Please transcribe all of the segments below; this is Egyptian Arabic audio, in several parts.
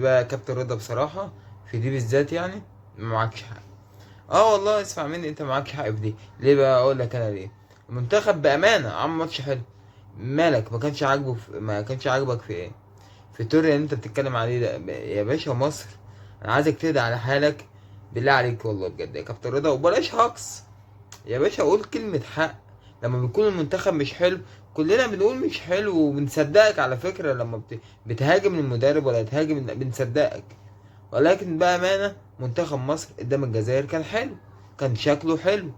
بقى كابتن رضا بصراحة في دي بالذات يعني ما معكش حق. اه والله اسمع مني، انت معاك حق في دي. ليه بقى؟ اقول لك انا ليه. المنتخب بامانه عمل ماتش حلو. مالك ما كانش عاجبه ما كانش عاجبك في ايه؟ في التوري اللي انت بتتكلم عليه ده يا باشا مصر. انا عايزك تهدى على حالك بالله عليك، والله بجد يا كابتن رضا، وبلاش هجص يا باشا، قول كلمة حق. لما بيكون المنتخب مش حلو كلنا بنقول مش حلو وبنصدقك على فكرة. لما بتهاجم المدرب ولا تهاجم بنصدقك. ولكن بأمانة منتخب مصر قدام الجزائر كان حلو، كان شكله حلو،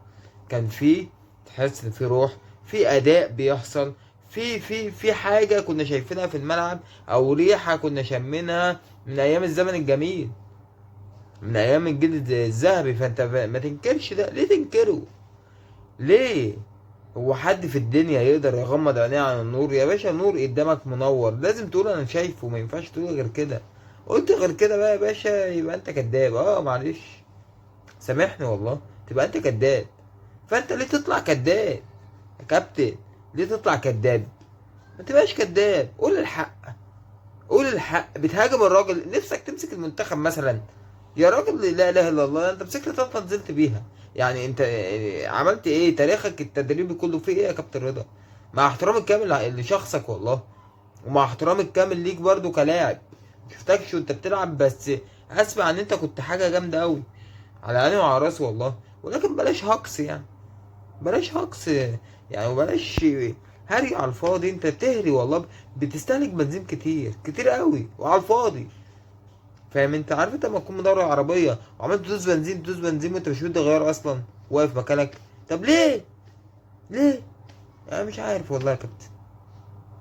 كان فيه، تحس ان في روح، في اداء بيحصل، في حاجة كنا شايفينها في الملعب، او ريحة كنا شمينها من ايام الزمن الجميل، من ايام الجيل الذهبي. فانت ما تنكرش ده، ليه تنكره؟ ليه؟ هو حد في الدنيا يقدر يغمض عينيه عن النور يا باشا؟ نور قدامك منور، لازم تقول انا شايفه، ما ينفعش تقول غير كده. قلت غير كده بقى يا باشا يبقى انت كداب. معلش سامحني والله، تبقى انت كداب. فانت ليه تطلع كداب يا كابتن؟ ليه تطلع كداب؟ ما تبقاش كداب، قول الحق، قول الحق. بتهاجم الراجل، نفسك تمسك المنتخب مثلا يا راجل؟ لا اله الا الله، انت مسكت طنطا نزلت بيها. يعني انت عملت ايه؟ تاريخك التدريبي كله فيه ايه يا كابتن رضا؟ مع احترامي الكامل لشخصك والله، ومع احترامي الكامل ليك برضو كلاعب، مشفتكش وانت بتلعب، بس اسمع ان انت كنت حاجة جامدة قوي، على عيني وعلى راسي والله. ولكن بلاش هجص يعني، بلاش هجص يعني، وبلاش هري على الفاضي. انت بتهري والله، بتستهلك بنزين كتير كتير قوي وعلى الفاضي. فاهم؟ انت عارف انت لما تكون مدور عربية وعمال تدوس بنزين تدوس بنزين وانت مش مدي غيار اصلا، واقف مكانك، طب ليه؟ ليه؟ انا مش عارف والله يا كابتن.